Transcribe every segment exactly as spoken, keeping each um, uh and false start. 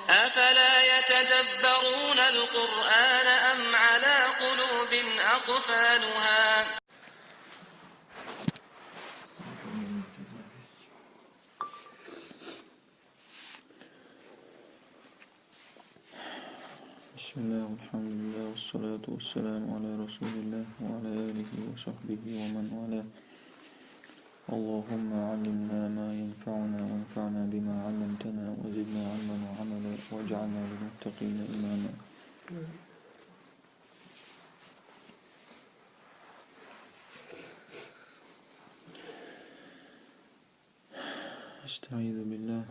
أفلا يتدبرون القرآن أم على قلوب أقفالها؟ بسم الله والحمد لله والصلاة والسلام على رسول الله وعلى آله وصحبه ومن والاه. اللهم علمنا ما ينفعنا وانفعنا بما علمتنا وزدنا علما وعملا واجعلنا للمتقين إماما. أستعيذ بالله.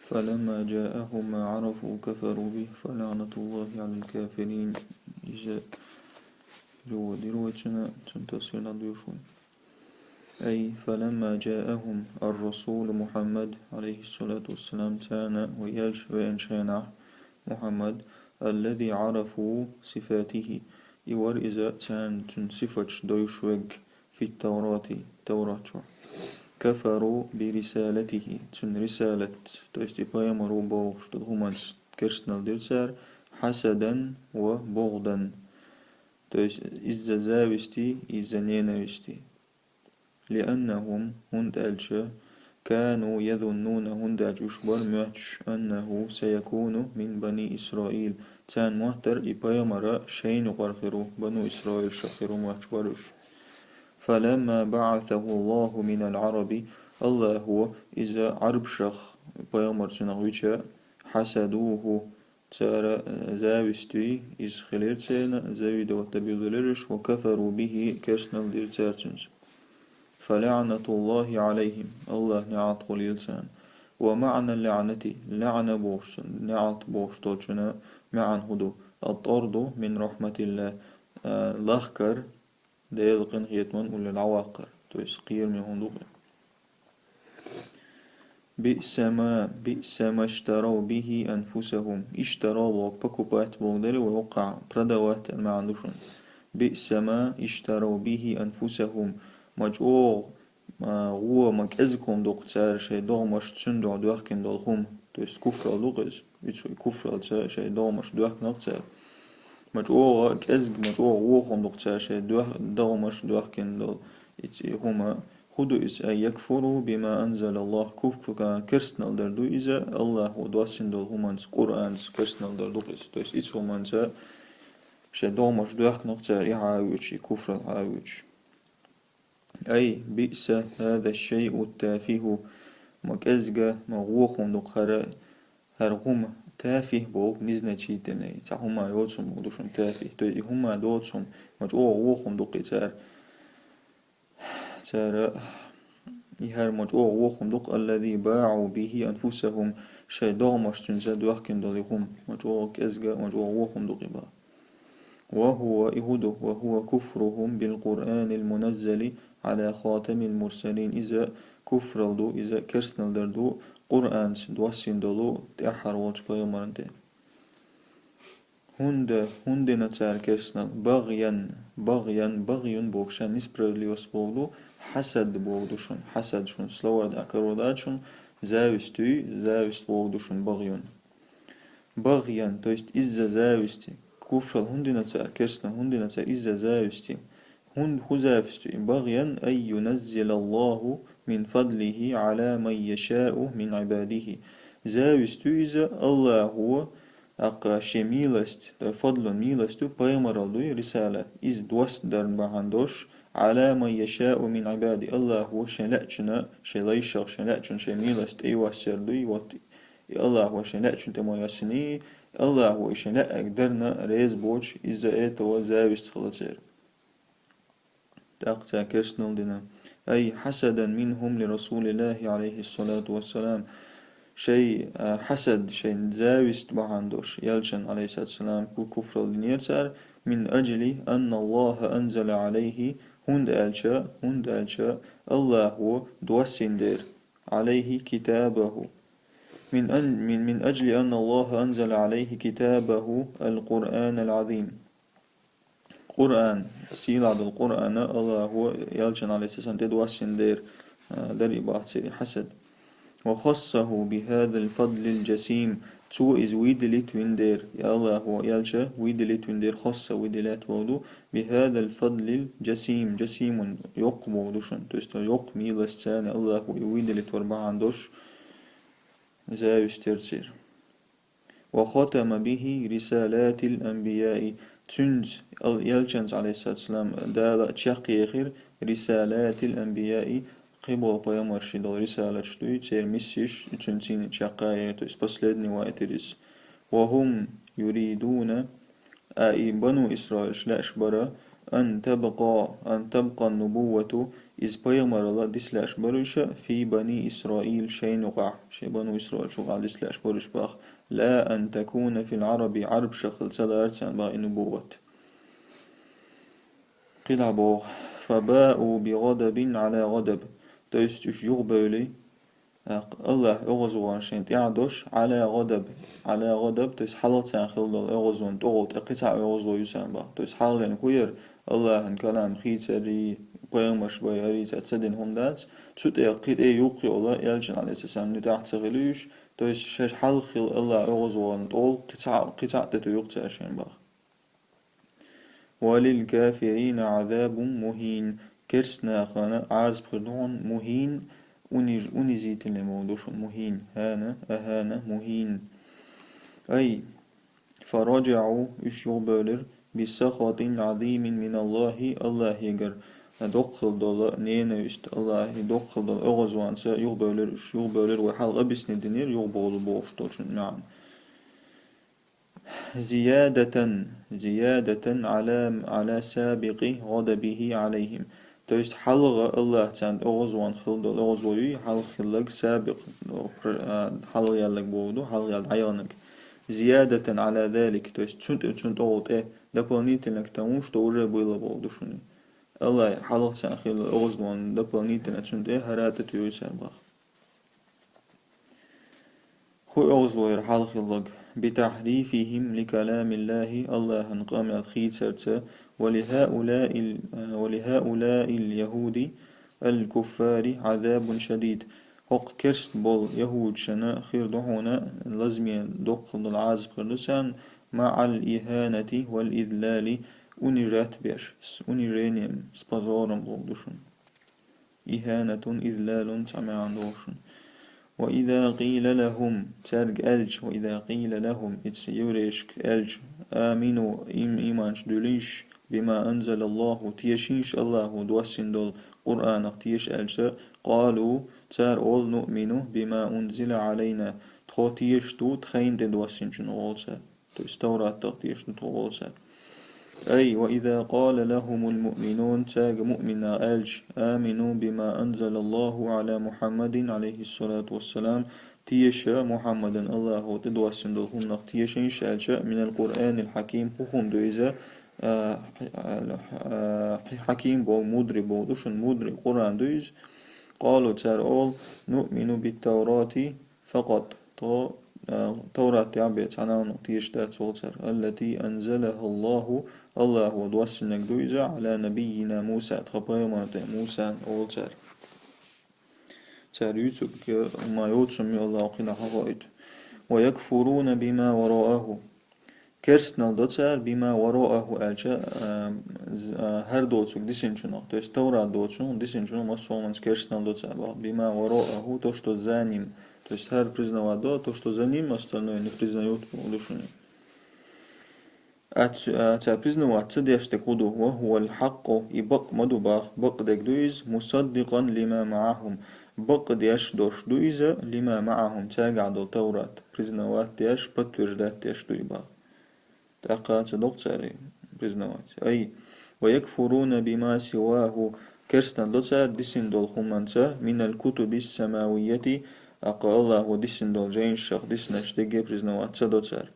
فلما جاءهم ما عرفوا كفروا به فلعنة الله على الكافرين. Иза ру-, дирвачана цун тафсир надуюшун. أي فلما جاءهم الرسول محمد عليه الصلاة والسلام, царна ва элча веанча хенахь, Мухьаммад, الذي عرفوا صفاته, и вар иза царна цун сифаташ дойуш верг, في التوراة, Таврат чу. كفروا برسالته, цун рисалат, то есть и пайхамар ву бохуш долу хӀуманца керстанал дира цара, حسدا وبغضا, то есть из-за зависти, из-за ненависти. لأنهم, хӀунда аьлча, كانوا يظنون, хӀунда аьлча уьш бара моьттуш, أنه سيكون من بني إسرائيل, царна моттара и пайхамар шайна юкъара хир ву, Бану Исраилшах хир ву моьттуш бара уьш. فلما بعثه الله من العرب, Аллахо иза Ӏарбашах пайхамар цунах вича, حسدوه, цара, э, зависть дуй, иза хилира церан, завидовать дан буьйлабелира уьш, وكفروا به, керстанал дира цара цуьнца. فلعنة الله عليهم, Аллахьа неӀалт хуьлийла царна. ومعنى اللعنة, лаӀна бохучун, неӀалт бохуш долчун маьӀна хӀун ду? الطرد من رحمة الله, э, лахкар, Делан къинхетаман уллера дӀаваккхар, то есть кхераме хӀун ду-кх. بئس ما، بئس ما اشتروا به أنفسهم. اشتروا боху покупать боху дара вай воккхахь, продавать аьлла маьӀна ду шуна. بئس ما اشتروا به أنفسهم. Ма чӀогӀа, ма гӀо, ма кӀезиг хӀума ду-кх цара шайн догӀмашца цуьнан дуьхьа доьхкина долу хӀума. То есть куфрал ду-кх иза. Ицу куфралца шайн догӀмаш доьхкина-кх цара. Ма чӀогӀа кӀезиг, ма чӀогӀа вон хӀума ду-кх цара шайн доьх-, догӀмаш доьхкина долу. Ицу и хӀума хӀун ду иза? أن يكفروا بما أنزل الله. Куф-, керстанал дар ду иза, Аллахо доссина долу хӀуманца, Къуръанца керстанал дар ду-кх иза. То есть ицу хӀуманца шайн догӀмаш доьхкина-кх цара, и хьан а воьдуш, и куфрал хьан а воьдуш. أي بئس هذا الشيء التافه. Ма кӀезга, ма гӀо хӀума ду-кх хӀара, хӀара хӀума, тафих боху незначительный. Цхьа хӀума йоцу хӀума ду шуна тафих. То есть и хӀума доцу хӀума, ма чӀогӀа гӀо хӀума ду-кх и цара. Цара и хӀара ма чӀогӀа гӀо хӀума ду-кх, الذي باعوا به أنفسهم, шайн догӀмаш цуьнца доьхкина долу и хӀума, ма чӀогӀа кӀезга, ма чӀогӀа гӀо хӀума ду-кх и боху. وهو, и хӀун ду, وهو كفرهم بالقرآن المنزل على خاتم المرسلين. Иза куфрал ду, иза керстанал дар ду Къуръанца доссина долу тӀаьххьара волчу пайхамарна тӀе. ХӀунда, хӀунда дина цара керстанал? بغيا, بغيا, بغي боху шайн несправедливость боху ду, хьасад боху ду шуна, хьасад шуна словарь дӀа карор дац шуна, зависть дуй, зависть боху ду шуна بغي. بغيا, то есть из-за зависти. Куфрал хӀунда дина цара, керстанал хӀунда дина цара? Из-за зависти. ХӀунда, хӀун зависть дуй? بغيا أن ينزل الله من فضله على من يشاء من عباده. Зависть дуй иза, Аллахо, аккха шен милость, то есть фадлун милость ду, пайхамарал дуй, рисала, иза доссадарна бахьана долуш, على من يشاء من عباده. Аллахо шен лаьачунна, шен лайшах, шен лаьачунна шен милость тӀейоссаяр дуй, вот, и Аллахо шен лаьачунна тӀе ма йоссиний, Аллахо и шен лаьа дарна реза боцуш, из-за этого зависть хилла церан. ТӀаккха цара керстанал дина. أي حسدا منهم لرسول الله عليه الصلاة والسلام. Шайн, а, хьасад, шайн зависть бахьана долуш, элчанна, алейхиссалату вассалам, ку-, куфрал динера цара, من أجل أن الله أنزل عليه, хӀунда аьлча, хӀунда аьлча Аллахо доссийна дера, عليه كتابه. من أن-، من، من أجل أن الله أنزل عليه كتابه القرآن العظيم. Къуръан, сийлахь долу Къуръана Аллахо элчанна, алейхиссалам, тӀедоссина дера, а, дара и бахьа церан хьасад. وخصه بهذا الفضل الجسيم. Цо иза вийдалийта вина дера, я Аллахо элча вийдалийта вина дера, хасса вийдалийта боху ду, بهذا الفضل الجسيم. Жасимун йоккха боху ду шуна, то есть йоккха милостца Аллахо и вийдалийта вара бахьана долуш, зависть яра церан. وختم به رسالات الأنبياء. Цуьнца ал-, элчанца, алейхиссалату вассалам, Дала чекхъяхира رسالات الأنبياء, кхин болу пайхамаршна долу рисалаташ дуй, церан миссиш, цуьнца цуьнан чекхъяхира, то есть последний ваийтира иза. وهم يريدون, а и бану Исраилаш лаьаш бара, أن تبقى، أن تبقى النبوة, иза пайхамаралла дицлаьаш бара уьш, في بني إسرائيل, шайна юкъахь, шайн бану Исраилчу юкъахь дицлаьаш бара уьш баха, لا أن تكون في العرب, Ӏарбашкахь хила ца лаьара царна баха и нубувват. КхидӀа боху: فباءوا بغضب على غضب. То есть уьш юхабевлли, Аллахь оьгӀазвахана шайна тӀаьхьа долуш, على غضب, على غضب, то есть хьалха царна хилла долу оьгӀазван тӀехула тӀе кхин цхьа оьгӀазло ю царна баха. То есть хьалхалерниг хӀун яра, Аллахьан калам хийцарий, пайхамарш байарий, цара ца дина хӀума дац. Цу тӀе кхин тӀе юххе йолу элчанна, алейхиссалам, нуьтӀахь ца хилла уьш, то есть шаьш хьалха хилла Аллахь оьгӀазвахана тӀехула кхин цхьа, кхин цхьа тӀе туьйхира цара шайна баха. وللكافرين عذاب مهين. Керста нахана Ӏазап хир ду хьуна, مهين, униж-, унизительный боху ду шуна, مهين, хӀана, أهان, مهين. أي فرجعوا, уьш юхабевлира, بسخط عظيم من الله, Аллахьегара доккха хилла долу ненависть, Аллахье доккха хилла долу оьгӀазванца юхабевлира уьш, юхабевлира, вай хьалха объяснить динера юхабовлу бохуш долчун маьӀна. زيادة، زيادة على، على سابق غضبه عليهم. То есть хьалха Аллахь царна оьгӀазван хилла долу, оьгӀазло юй, хьалха хилларг сабикъ, пр-, а, хьалха яьлларг боху ду, хьалха яьлла дӀаяханарг. زيادة على ذلك, то есть цунна тӀе, цунна тӀехула тӀе, дополнительно к тому, что уже было боху ду шуна. Аллахь хьалха царна хилла оьгӀазван дополнительно цунна тӀе хӀара тӀе туьйхира цара баха. ХӀун оьгӀазло яра хьалха хилларг? بتحريفهم لكلام الله, Аллахьан къамел хийцарца, ولهؤلاء ال-، ولهؤلاء اليهود الكفار عذاب شديد. ХӀокху керста болу яхӀудашна хир ду хьуна лазаме доккха долу Ӏазап хир ду царна, مع الإهانة والإذلال, унижать беш, с унижением, с позором боху ду шуна. إهانة, إذلال цхьа маьӀна долуш. وإذا قيل لهم, цаьрга аьлча, وإذا قيل لهم, ица еврейшка аьлча, آمنوا, им-, ийманаш дуьлийша, بما أنزل الله, тешийша Аллахо доссийна долу Къуръанах теша аьлча, قالوا, цара олу, نؤمن بما أنزل علينا, тхо тешаш ду тхайна тӀе доссийначунах, олу цара. То есть Тавратах тешаш ду тхо, олу цара. أي وإذا قال لهم المؤمنون, цаьрга муъминаш аьлча, آمنوا بما أنزل الله على محمد عليه الصلاة والسلام, теша Мухьаммадан Аллахо тӀедоссийна долу хӀуманах тешийша аьлча, من القرآن الحكيم, хӀун хӀума ду иза, а, а, а, хьаким боху, мудрый боху ду шуна, мудрый Къуръан ду иза. قالوا, цара олу, نؤمن بالتوراة فقط, тхо, а, Таврат тӀехь бен цхьана а хӀуманах теша дац, олу цара. التي أنزلها الله, Аллахо доссинарг ду иза, على نبينا موسى, тхан пайхамарна тӀе Мусан, олу цара. Цара юьйцург ма йоцург ю, Аллахо кхидӀа хьахоуьйту. ويكفرون بما وراءه. Керстанал до цара, بما وراءه аьлча, а, з-, а, хӀара доцург дисинчунах, то есть Таврат доцург дисинчунах массо а хӀуманца керстанал до цара боху. بما وراءه, то, что за ним. То есть хӀара признавать до, то, что за ним, остальное не признают, боху ду шуна. А ц-, а, цара признавать ца деш дерг хӀун ду? وهو الحق, и бакъ ма ду боху, бакъдерг ду иза, مصدقا لما معهم. Бакъдеш долуш ду иза, لما معهم, цаьргахь долу Таврат. Признавать деш, подтверждать деш ду и боху. ТӀаккха ца доккху цара признавать. أي ويكفرون بما سواه, керстанал до цара дисина долу хӀуманца, من الكتب السماوية, аккха Аллахо дисина долу жайнашах диснарш дерриге признавать ца до цара.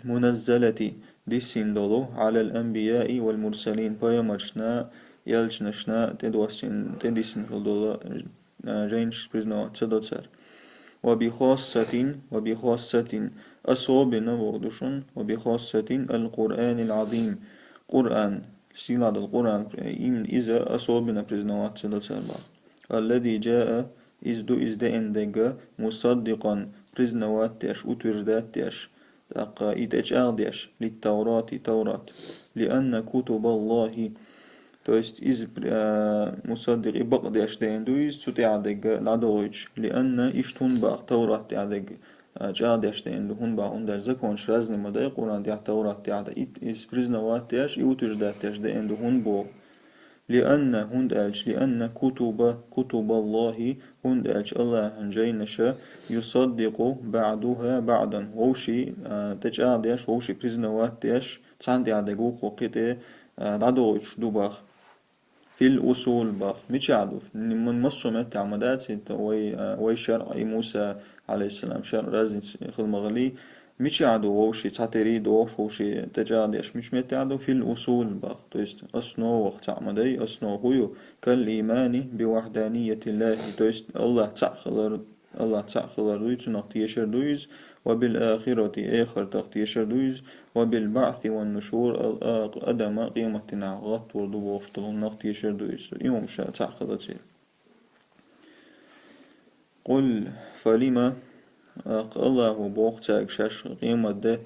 المنزلة, дисина долу, على الأنبياء والمرسلين, пайхамаршна, элчанашна тӀедоссина, тӀедисина хила долу, а, жайнаш признавать ца до цара. وبخاصة, وبخاصة, особенно боху ду шуна, وبخاصة القرآن العظيم, Къуръан, сийлахь долу Къуръан, именно иза особенно признаваться до цара боху. الذي جاء, иза ду иза деана дерг, مصدقا, признавать деш, утверждать деш, тӀаккха и тӀечӀагӀдеш, للتوراة, Таврат. لأن كتب الله, то есть иза, а, مصدق, и бакъдеш деана ду иза, цу тӀехь дерг дӀадохуьйтуш. لأن, иштта хӀунда боху, Таврат тӀехь дерг а, чӀагӀдеш деана ду, хӀунда боху, хӀунда аьлча законаш разный ма дай Къуръан тӀехь, Таврат тӀехь дан. И, иза признавать деш, и утверждать деш деана ду, хӀунда боху. لأن, хӀунда аьлча, لأن كتب, كتب الله, хӀунда аьлча Аллахьан жайнаша, يصدق بعضها بعضا, вовший, а, тӀечӀагӀдеш, вовший признавать деш, цхьана тӀехь дерг вукхо кхин тӀе, а, дӀадохуьйтуш ду боху. في الأصول боху. Мичахь ду? М-, массо а меттехь ма дац, хӀинца вай, а, вай шарӀ, и Муса, Ӏалайхиссалам, шарӀ разница хила ма гӀалий. Мичахь ду вовший, цхьатерий дохуш, вовший тӀечӀагӀдеш, мича меттехь ду? في الأصول боху. То есть основах цхьаъ ма дай, основа хӀун ю? كالإيمان بوحدانية الله. То есть Аллахь цхьаъ хилар, Аллахь цхьаъ хилар дуй, цунах тешар дуй иза, وبالآخرة, эхартах тешар дуй иза, وبالبعث والنشور, а-, а-, адам къематдийнахь гӀаттор ду бохуш долунах тешар дуй иза. И хӀума ша цхьаъ хилаций. قل فلم, а, Аллахьо боху цаьрга, шаьш къематде,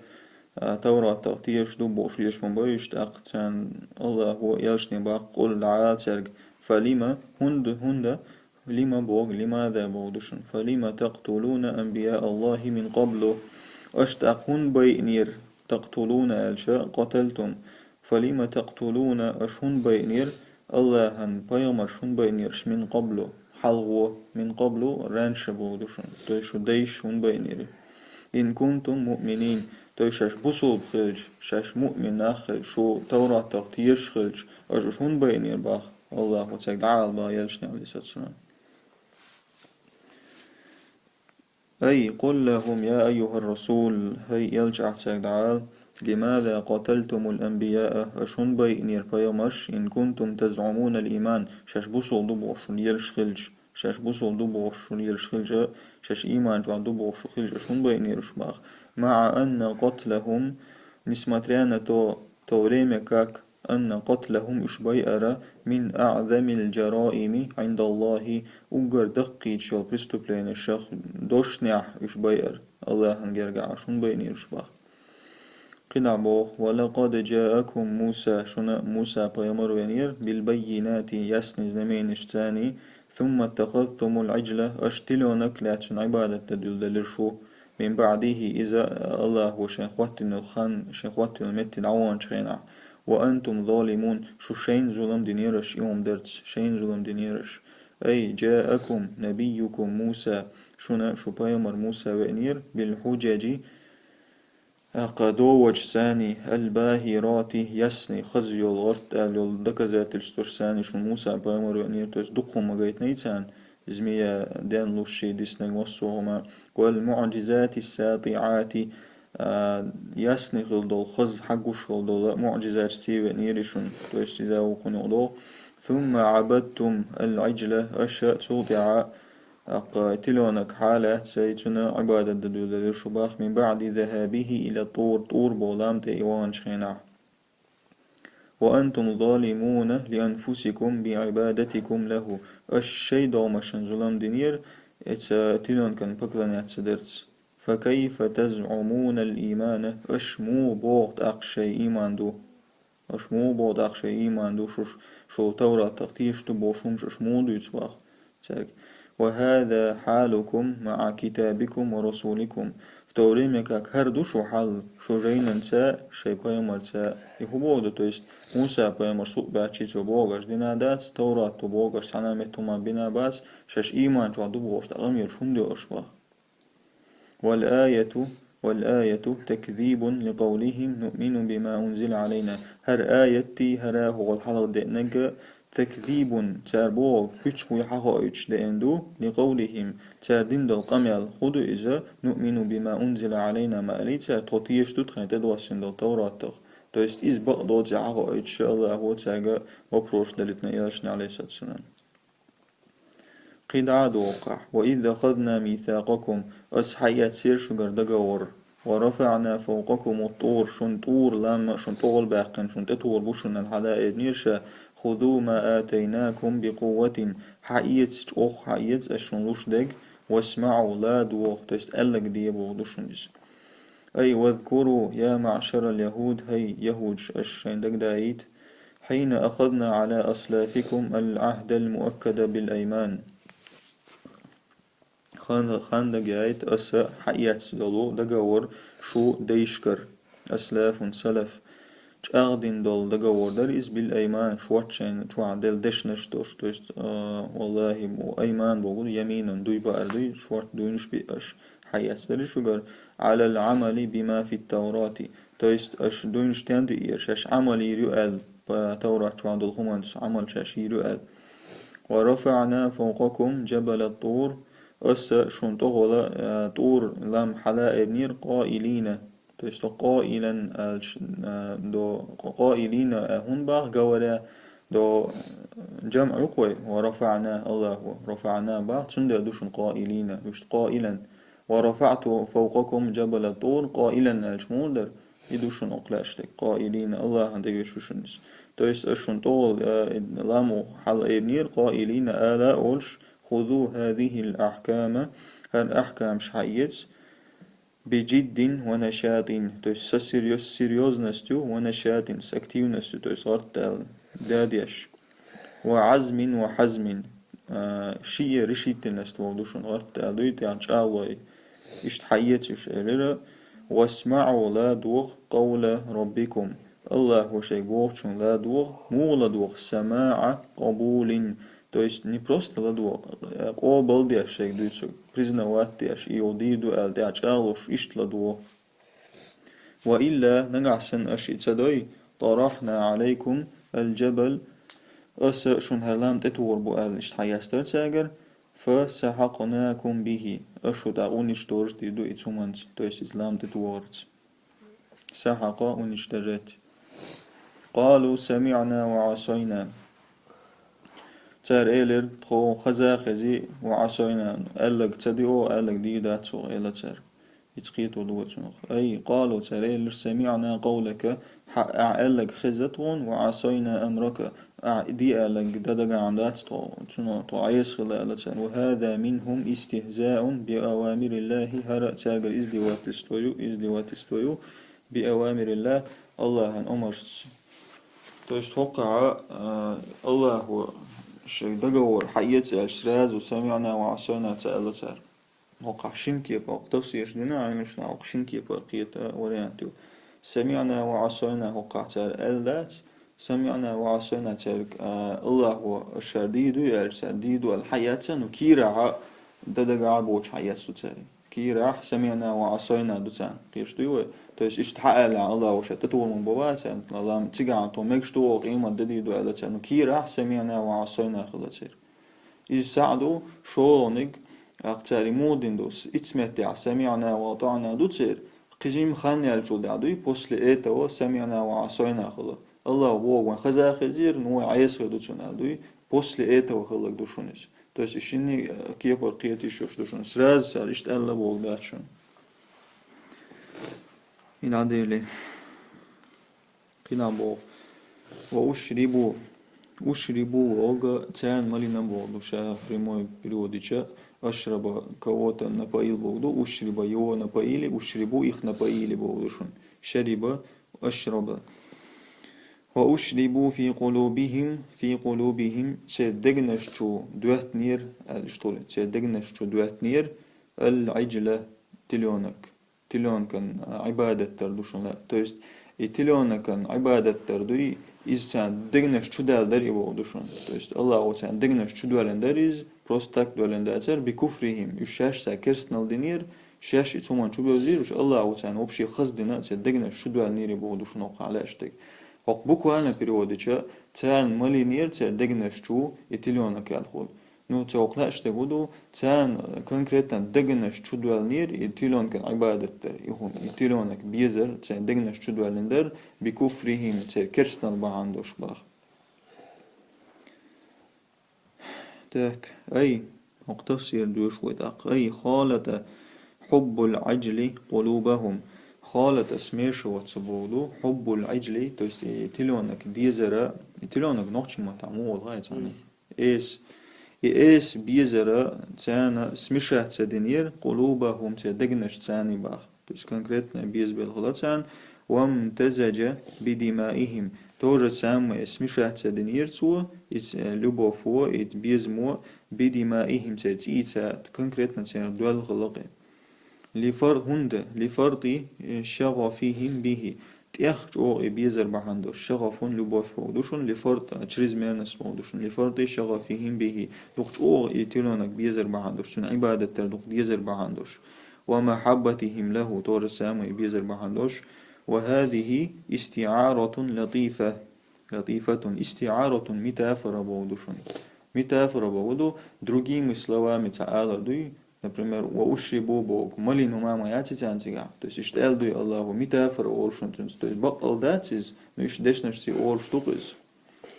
а, Тавратах тешаш ду бохуш леш ма бу уьш, тӀаккха царна Аллахьо, элчане боху, قل, дӀаала цаьрга, فلم, хӀунда, хӀунда, لم боху, لماذا боху ду шуна. فلم تقتلون أنبياء الله من قبل. Аша тӀаккха хӀунда байинера, تقتلون аьлча, قتلتم. فلم تقتلون, аша хӀунда байинера, Аллахьан пайхамарш хӀунда байинера аша من قبل, хьалхо, من قبل, раньше боху ду шуна. То есть шу дайша хӀунда байинера. إن كنتم مؤمنين, то есть шаьш бусулба хилча, шаьш муъмин нах хилча, шу Тавратах тешаш хилча, аша уьш хӀунда байинера боху. Аллахьо цаьрга дӀаала боху элчане, Ӏалайхиссалату вассалам. أي قل لهم يا أيها الرسول, хӀай элча, ахь цаьрга дӀаала, لماذا قتلتم الأنبياء, аша хӀунда байинера пайхамарш, إن كنتم تزعمون الإيمان, шаьш бусулба ду бохуш лелаш хилча, шаьш бусулба ду бохуш лелаш хилча, шаьш ийман чохь ду бохуш хилча, аша хӀунда байинера уьш боху. مع أن قتلهم, несмотря на то, то время как, أن قتلهم, уьш байар, من أعظم الجرائم عند الله, уггар даккхийчу йолу преступленешах дошнехь уьш байар Аллахьан гергахь, аша хӀунда байинера уьш боху. КхидӀа боху: ولقد جاءكم موسى, шуна Муса пайхамар веанера, بالبينات, ясный знаменашцаний, ثم اتخذتم العجل, аша тилёнок лаьцна Ӏибадат дан дуьллуш делира шу. من بعده, иза Аллахьо шайн хӀоттийна йолу хан, шайн хӀоттийна йолу метте дӀаваханчу хенахь, وأنتم ظالمون, шу шайна зулам динера аша и хӀума дарца, шайна зулам динера аша. أي جاءكم نبيكم موسى, шуна шу пайхамар Муса веанера, بالحجج, тӀаккха доводашцаний, الباهرات, ясный, хаза йолу, гӀарт аьлла йолу доказательствашцаний шуна Муса пайхамар веанера, то есть дукха хӀума гайтинера царна, змея денлуш шен диснарг, массо а хӀума, والمعجزات الساطعات, а, ясный хила долу, хаза хьагуш хила долу муӀжизаташций веанера шуна, то есть иза вукхунна юкъа догӀу. ثم عبدتم العجل, аша цул тӀаьхьа, тӀаккха тилёнок хьалаьцна, цунна Ӏибадат дан дуьллуш делира шу боху, من بعد ذهابه إلى طور, ТӀур боху лам тӀе и ваханчу хенахь. وأنتم ظالمون لأنفسكم بعبادتكم له. Аша шайн догӀмашна зулам динера, эца тилёнкана поклоняться дарца. فكيف تزعمون الإيمان, аша муха боху тӀаккха шайн ийман ду? Аша муха боху тӀаккха шайн ийман ду, шу, шу Тавратах тешаш ду бохуш хӀумнаш аша муха дуьйцу боху цаьрга? وهذا حالكم مع كتابكم ورسولكم. В то время как хӀара ду шу хьал, шу жайнанца, шайн пайхамарца. И хӀун боху ду, то есть Муса пайхамар сукъ баьччи цо бохург аша дина дац, Таврат ду бохург аша цхьана а метта хӀума бина бац, шаьш ийман чохь ду бохуш, тӀаккха къамелаш хӀунда йо аша боху? والآية، والآية تكذيب لقولهم نؤمن بما أنزل علينا. ХӀара аятти, хӀара хӀокхул хьалха деанарг, تكذيب, цара бохург пуьчах вуй хьахоуьйтуш деана ду, لقولهم, цара дина долу къамел хӀун ду иза, نؤمن بما أنزل علينا, ма аьллий цара, тхо тешаш ду тхайна тӀедоссина долу Тавратах. То есть иза бакъдолу цӀе хьахоуьйтуш Аллахо цаьрга вопросаш делийтина элчане, Ӏалайхиссалату вассалам. КхидӀа а доху ахь: وإذ أخذنا ميثاقكم, аса хьаэцнера шуьгара договор. ورفعنا فوقكم الطور, шун ТӀур лам шун тӀогӀол баьккхина, шун тӀетухур бу шун аьнна хьадаийбнера ша, خذوا ما آتيناكم بقوة, хьаэца, чӀогӀа хьаэца аш шун луш дерг, واسمعوا, ладогӀа, то есть аьлларг де бохург ду шун иза. أي واذكروا يا معشر اليهود, хӀай яхӀудаш, аш шайна дагадаийта, حين أخذنا على أسلافكم العهد المؤكد بالأيمان. Хьан-, хьан дагадаийта аса хьаэцна долу договор шу дайшкара, أسلاف, سلف, чӀагӀдина долу договор дара иза, بالأيمان, шорта шайна чохь делла дешнаш долуш, то есть, а, валлахӀи, бу-, أيمان бохург يمين, дуй баар дуй, шорта дуйнаш биъ аш хьаэцна дара шуьгара, على العمل بما في التوراة, то есть аш дуйнаш стенна диъера, шаьш Ӏамал йийр ю аьлла, по Таврат чохь долу хӀуманца Ӏамал шаьш йийр ю аьлла. ورفعنا فوقكم جبل الطور, аса шун тӀехула, а, ТӀур лам хьадаийбнера, قائلين, то есть قائلا аьлча, а, до, قائلين, а, хӀунда боху говоря, до, جمع ю кхой, ورفعنا, АллахӀа رفعنا боху, цундела ду шуна قائلين, иштта قائلا. ورفعت فوقكم جبل الطور قائلا аьлча муха дара? И ду шуна оккха лаьтташ дерг, قائلين, АллахӀана тӀе веш ву шуна иза. То есть аш шун тӀехула, а, ламо хьалаайбнера, قائلين, ала олуш, خذوا هذه الأحكام, хӀара ахькамаш хьаэца, بجد ونشاط, то есть со серьёз-, серьёзностью, ونشاط, с активностью, то есть гӀарт аьлла, дадеш. وعزم وحزم, а, шиъ решительность бохург ду шуна, гӀарт аьлла дуй, тӀехь чӀагӀлой. Иштта хьаэца уьш, элира, واسمعوا, ладогӀа, قول ربكم, АллахӀа шайга бохучунна ладогӀа, муха ладогӀа, سماع قبول, то есть не просто ладогӀа, а, къобал деш шайга дуьйцург, признавать деш, и йолу дийр ду аьлла, тӀехь чӀагӀлуш, иштта ладогӀа. وإلا, нагахь санна аша и ца дой, طرحنا عليكم الجبل, аса шуна хӀара лам тӀетухур бу аьлла, иштта хьаястар цаьргара, فسحقناكم به, аша шу тӀаккха уничтожить дийр ду и цу хӀуманца, то есть иза лам тӀетухарца. سحق уничтожать. قالوا سمعنا وعصينا. Цара элира, тхо хаза а хези, وعصينا, аьлларг ца диъо, аьлларг дийр дац оха, элира цара. Ица кхетор ду вай цунах. أي قالوا, цара элира, سمعنا قولك, хьан ахь аьлларг хезна тхуна, وعصينا أمرك, ахь де аьлларг дан дагахь дац тхо, цунах тхо Ӏеса хилла, элира цара. وهذا منهم استهزاء بأوامر الله, хӀара цаьргара издевательство ю, издевательство ю, بأوامر الله, АллахӀан омаршца. То есть хӀокхахь, а, АллахӀа шайн договор хьаэца аьлча, сразу سمعنا وعصينا ца аьлла цара. ХӀокхахь шина кепара, хӀокху тафсираш дина, Ӏилманчу наха хӀокху шина кепара кхета вариант ю. سمعنا وعصينا хӀокхахь цара аьлла дац, سمعنا وعصينا цаьрга, а, АллахӀа аша шар дийр дуй аьлча, цара дийр ду аьлла хьаэцна, ну, кийрахь дан дагахь боцуш хьаэцна ду цара. Кийрахь سمعنا وعصينا ду царна, кхеташ дуй вай? То есть иштта хьааьлла АллахӀа шайн тӀетухур ма бу вай царна, лам цигахь тхо мегаш ду, къемат де дийр ду аьлла цара, ну, кийрахь سمعنا وعصينا хилла церан. Иза схьа а ду, шолгӀаниг, акха цара и муха дина ду, с-, иццу меттехь سمعنا وأطعنا ду церан, кхин жимма хан яьллачул тӀаьхьа дуй, после этого سمعنا وعصينا хилла. АллахӀа боху, вайн хаза а хезира, ну вай Ӏеса хир ду цунна аьлла дуй, после этого хилларг ду шуна иза. То есть и шинна, э, кепара кхета йиш йолуш ду шуна. Сразу цара иштта аьлла бохург дац шуна. И дӀадели. Кхин а боху. وأشربوا. أشربوا бохург царна малийна бохург ду, ша прямой перевод дича, أشرب кого-то напоил бохург ду, أشرب его напоили, أشربوا их напоили бохург ду шуна. شرب, أشرب. وأشربوا في قلوبهم, في قلوبهم, церан дегнаш чу доьттинера, аьлла иштта хуьлу, церан дегнаш чу доьттинера, العجل, тилёнок. Тилёнкан, а, Ӏибадат дар ду шуна лаьа. То есть и тилёнкан Ӏибадат дар дуй, иза царна дегнаш чу даьлла дара и бохург ду шуна. То есть АллахӀа царна дегнаш чу доьллина дара иза, просто так доьллина дацара, بكفرهم, уьш шаьш царна керстанал динера, шаьш и цу хӀуманна чу бевзийра, уьш АллахӀа царна вообще хаза дина а, церан дегнаш чу доьллинера и бохург ду шуна хӀокхахь лаьа иштта. ХӀокху буквально перевод дича, царна малийнера церан дегнаш чу и тилёнок аьлла хуьлу. Ну, цо хӀокху лаьа дерг хӀун ду, царна конкретно дегнаш чу доьллинера и тилёнкан Ӏибадат дар, и хӀума, и тилёнок безар, церан дегнаш чу доьллина дара, بكفرهم, церан керстанал бахьана долуш боху. Так, أي, хӀокху тафсир доьшу вай тӀаккха. أي خالط حب العجل قلوبهم. Халата смешиваться боху ду, хьуббул Ӏиджли, то есть и тилёнок дезара, и тилёнок нохчийн маттахь муха олу хьайца? Эс. Эс. И эс безара царна смешаться динера, къулубахум, церан дегнаш царна баха. То есть конкретно безбелла хила царна, вамтазаджа бидимаихим. То же самое смешаться динера цо, и ц-, любовь во, и безамо, бидимаихим, церан цӀийца, конкретно церан доьлла хила кхин. Лифар-, хӀунда, лифарти, э, шагӀафихим бихи. ТӀех чӀогӀа и безар бахьана долуш. ШагӀафун любовь боху ду шуна, лифарт, а, чрезмерность боху ду шуна. Лифарти шагӀафихим бихи. Дукха чӀогӀа и тилёнок безар бахьана долуш. Цуьнан Ӏибадат дар дукха дезар бахьана долуш. Ва махьаббатихим лаху, то же самое и безар бахьана долуш. Ва хазихи истиӀаратун латифа. Латифатун, истиӀаратун, метафора боху ду шуна. Метафора боху ду, другими словами ца алар дуй, например, ва ушрибу боху, малийна хӀума ма яц царна цигахь. То есть иштта аьлла дуй Аллахо, метафора олу шуна цуьнца. То есть баккъалла дац иза, но иштта дешнаш ци олуш ду-кх иза.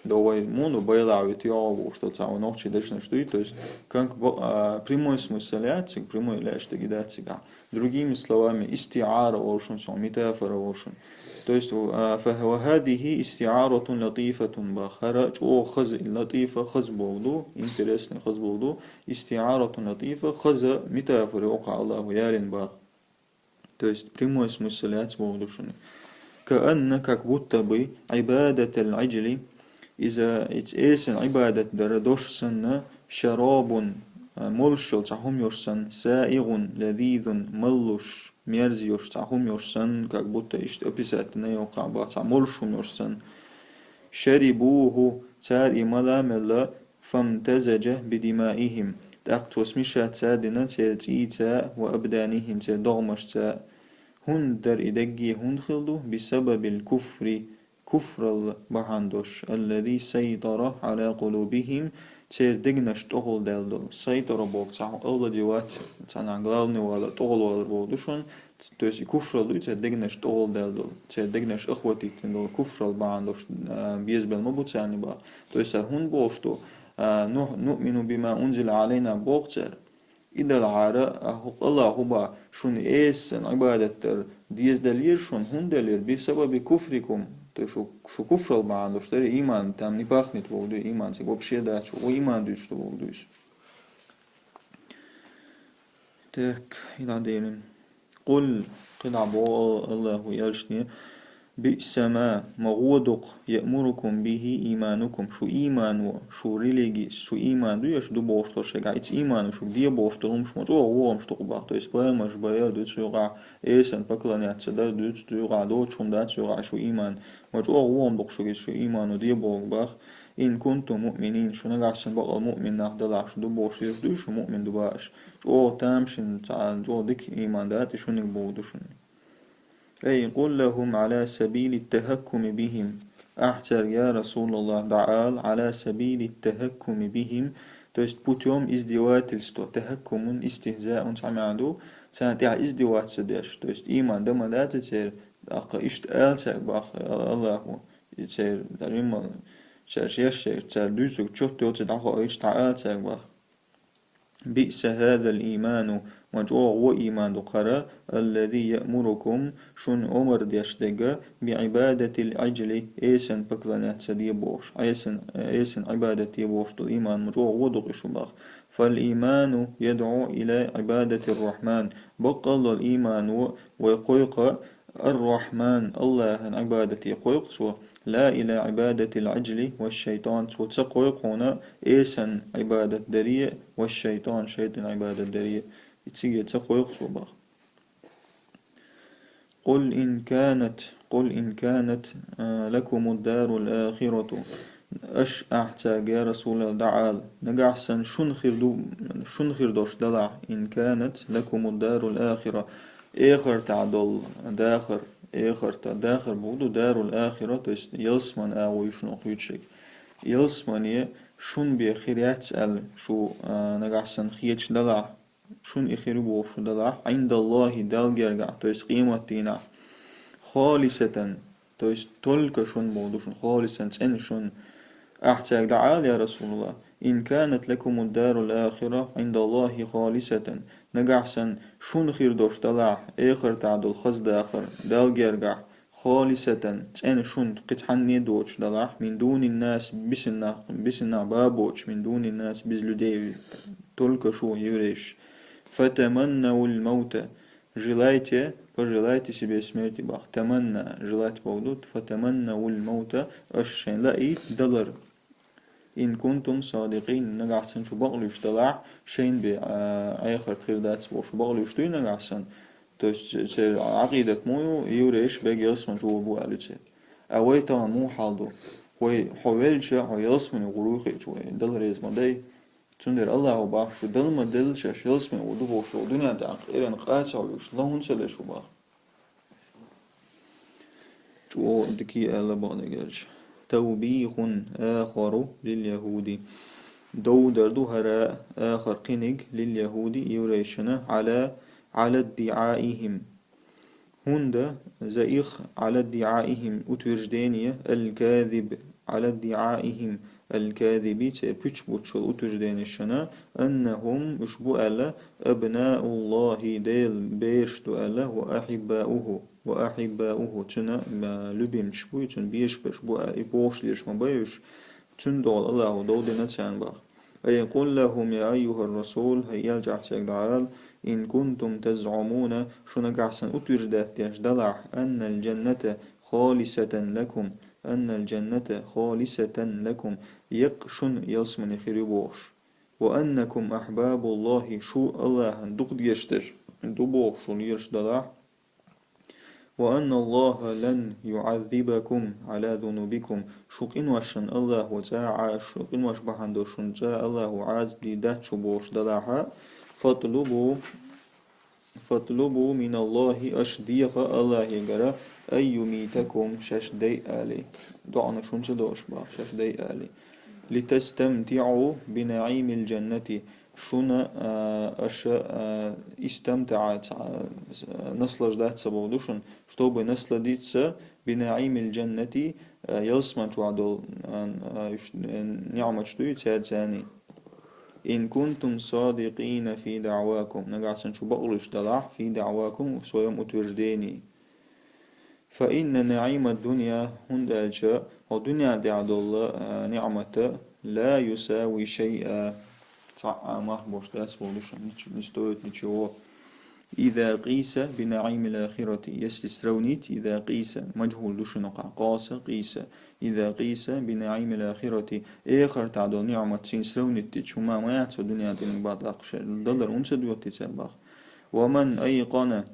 До вай муну байлахь витий йогӀу бохуш, то цхьа вай нохчийн дешнаш дуй, то есть как бы, а, прямой смысл яц цига, прямой лаьш дерг дац цигахь. Другими словами, истиӀара олу шуна цунах, метафора олу шуна. То есть, а, фа-, ва хазихи истиӀаратун латифатун баха. ХӀара чӀогӀа хаза, латифа хаза боху ду, интересный хаза боху ду, истиӀаратун латифа хаза метафора йоккху Аллахо ялийна баха. То есть прямой смысл яц боху ду шуна. Каанна, как будто бы, Ӏибадатал Ӏиджли, иза, иза эсан Ӏибадат дара дош санна, шарабун, а, молуш йолу цхьа хӀума йолуш санна, саигун, лазизун, маллуш, мерза йолуш цхьа хӀума йолуш санна, как будто иштта описать дина йоккхахь баха, цхьа молуш хӀума йолуш санна. Шарибуху, цара и мала а мелла, фамтазаджа бидимаихим. ТӀаккха цо смешаться а дина церан цӀийца ва абданихим, церан догӀмашца. ХӀунда дара и дерриге, хӀунда хилла ду? Бисабабил куфри, куфрал бахьана долуш, аллази сайтара Ӏала къулубихим, церан дегнаш тӀехула даьлла долу. Сайтара боху цхьа хӀун аллади вац, цхьанхьа главный вала, тӀехула валар боху ду шуна. То есть и куфрал ду, церан дегнаш тӀехула даьлла долу, церан дегнаш охватить дина долу куфрал бахьана долуш, а, безбелла ма бу царна баха. То есть цара хӀунда бохуш ду, а, ну-, нуъмину бима унзила Ӏалайна боху цара. И далахьара, а, хӀу-, Аллахо баха, шуна эсан Ӏибадат дар деза далийра шуна, хӀунда далийра? Бисабаби куфрикум, то есть шу, шу куфрал бахьана долуш дара, иман там не пахнет боху ду, иман цига вообще дац, шу иман дуьйцуш ду боху ду иза. Так, и дӀаделира. Къул, кхидӀа боху Аллахо элчане, биъса ма, ма гӀо ду-кх, яъмурукум бихи иманукум, шу иман во, шу религис, шу иман ду, я шу ду бохуш долу шайгахь, ица иман во шуьга де бохуш долу хӀумаш ма чӀогӀа вогӀамаш ду-кх баха. То есть пайхамарш байар дуьйцу юкъахь, эсан поклоняться дар дуьйцу юкъахь, доцу хӀума дац юкъахь шу иман. Ма чӀогӀа вогӀам ду-кх шуьга иза шу иман во де боху баха. Ин кунтум муъминин, шу нагахь санна бакъал муъмин нах далахь, шу ду бохуш, шу дуй шу муъмин ду бааш. ЧӀогӀа тамашийна, цхьа чӀогӀа дика иман даций шуьниг боху ду шуна. Ай, къул лахум Ӏала сабили тахаккуми бихим. Ахь цаьрга, я Расулаллах, дӀаала, Ӏала сабили тахаккуми бихим, то есть путём издевательства, тахаккумун, истихзаун цхьа маьӀна ду, царна тӀехь издеваться деш, то есть иман дан ма дац церан, тӀаккха иштта ала цаьрга баха Аллахо. И церан, дӀа, римма, цаьрша еш шайх, цара дуьйцург чот йоций дӀахоуьйтуш дӀаала цаьрга баха. Биъса хазал ийману, ма чӀогӀа вон ийман ду хӀара, аллази яъмурукум, шуна омар деш дерг, биӀибадатил Ӏиджли, эсан поклоняться де бохуш, эсан, эсан Ӏибадат де бохуш долу ийман, ма чӀогӀа вон ду-кх и шу баха. Фал ийману ядӀу ила Ӏибадатир Рахьман, баккъалла долу ийман ву вай кхойкху Ар-Рахьман, Аллахьан Ӏибадате кхойкху цо, ла ила Ӏибадатил Ӏиджли ва шайтан, цо ца кхойкху хьуна эсан Ӏибадат даре ва шайтан, шайтан Ӏибадат даре, и цига ца кхойкху цо баха. Къул ин канат, къул ин канат, а, лакумуд дарул ахирату. Аша ахь цаьрга, я Расулаллах, дӀаала, нагахь санна шуна хир ду, шуна хир долуш далахь, ин канат лакумуд дарул ахира, эхартахь долу дахар, эхарта, дахар боху ду дарул ахира, то есть ялсаман агӀо ю шуна кхуьйцург. Ялсамане шуна бен хир яц аьлла, шу, а, нагахь санна хеташ далахь, шуна и хир ю бохуш шу далахь, Ӏиндаллахи, Далла гергахь, то есть къематдийнахь, холисатан, то есть только шуна боху ду шуна, холисан, цӀена шуна, Ахьа цаьрга дӀаала, я Расулаллах: «إن كانت لكم الدار الآخرة عند الله خالصة». Нагахь санна шуна хир долуш далахь эхартахь долу хаза дахар, Далла гергахь, «خالصة», цӀена шуна кхин цхьанне а доцуш далахь, «من دون الناس», бисина нах, бисина нах бан боцуш, «من دون الناس», без людей, только шу, еврейш. «فتمنوا الموت», желайте, пожелайте себе смерти бах. «تمنى», желать боху ду, «فتمنوا الموت», аша шайн лаий далар. «إن كنتم صادقين», нагахь санна шу бакълуьйш далахь, шайн бен, а, эхарт хир дац бохуш бакълуьйш дуй нагахь санна. То есть, церан Ӏакъидат муй ю, еврейш бега ялсамани чу ву бу аьлла церан. А вай тахана муха хьал ду? Вай хьо велча, хьо ялсамани гӀур ву хиъча, вай Далла реза ма дай. Цундела Аллахо бах, шу Далла ма делла, шаьш ялсамани ву ду бохуш, дуьнен тӀехь къеран къа ца хьоьгуш, ла хӀунда ца ле шу бах? ЧӀогӀа дика аьлла бакъдерг аьлча. «توبيخ آخر لليهود». Дов дар ду хӀара, ахар кхиниг, «لليهود», еврейшна, «على، على ادعائهم». ХӀунда за их, «على ادعائهم», утверждение, «الكاذب», «على ادعائهم الكاذب», церан пуьчбуччалла утвержденешна, «أنهم», уьш бу аьлла, «أبناء الله», Делан бераш ду аьлла, «وأحباؤه», «وأحباؤه», цуьнан, а, любимчаш буй, цуьнан бешаш берш бу а, и бохуш лелаш ма бай уьш, цуьнан дуьхьал Аллахо дов дина царна бах. «أي قل لهم يا أيها الرسول», хӀай элча, ахьа цаьрга дӀаала: «إن كنتم تزعمون», шу нагахь санна утверждать деш далахь, «أن الجنة خالصة لكم، أن الجنة خالصة لكم», еккъа шуна ялсамани хир ю бохуш. «وأنكم أحباب الله», шу Аллахьан дукха дезаш дерш ду бохуш шу лелаш далахь. «وأن الله لن يعذبكم على ذنوبكم», шу къиношна Аллахо цкъа а, шу къинош бахьана долуш шуна цкъа а Аллахо Ӏазап дийр дац шу бохуш далахь, «فاطلبوا، فاطلبوا من الله», аша деха Аллахьегара, «أن يميتكم», шаьш дай али. ДоӀанаш хӀунда ца до аша бах, шаьш дай али. «لتستمتعوا بنعيم الجنة», шуна, а, аша, а, истамтаӀа, ца-, а, наслаждаться боху ду шуна, чтобы насладиться «بنعيم الجنة», а, ялсамани чохь долу, а, а, уьш, а, ниӀматаш дуй цаьрца царний. «إن كنتم صادقين في دعواكم», нагахь санна шу бакълуьйш далахь, «في دعواكم», в своём утверждении. «فإن نعيم الدنيا», хӀунда аьлча хӀокху дуьнен тӀехь долу, а, ниӀмат, «لا يساوي شيئا», цхьа а мах бош дац боху ду шуна, нич-, не стоит ничего. «إذا قيس بنعيم الآخرة», если сравнить, «إذا قيس», мажхӀул ду шуна кхаъ, «قاس», «قيس», «إذا قيس بنعيم الآخرة», эхартахь долу ниӀмат цуьнан сравнить дича, хӀума ма яц хӀокху дуьнен тӀехь бах тӀаккха шаьш, далар хӀунда ца доьттий цара бах. «ومن أيقن»,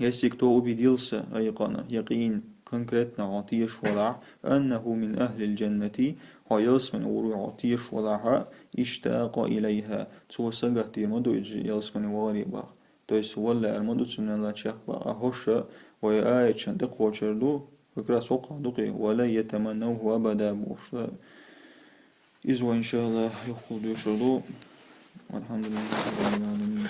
если кто убедился, айкъана, якъин, конкретно хьо тешаш валахь, «أنه من أهل الجنة», хьо ялсамани гӀур ву хьо тешаш валахь, «اشتاق إليها», цо сагатдийр ма ду иза ялсамани варе бах. То есть, валла ар ма ду цуьнан лачех бах. А хӀорш вай аяташна тӀекхочур ду, как раз хӀокху дукхе, «ولا يتمنوه أبدا» бохуш. Иза вай, иншаАллахӀ, юххе доьшур ду. والحمد لله رب العالمين.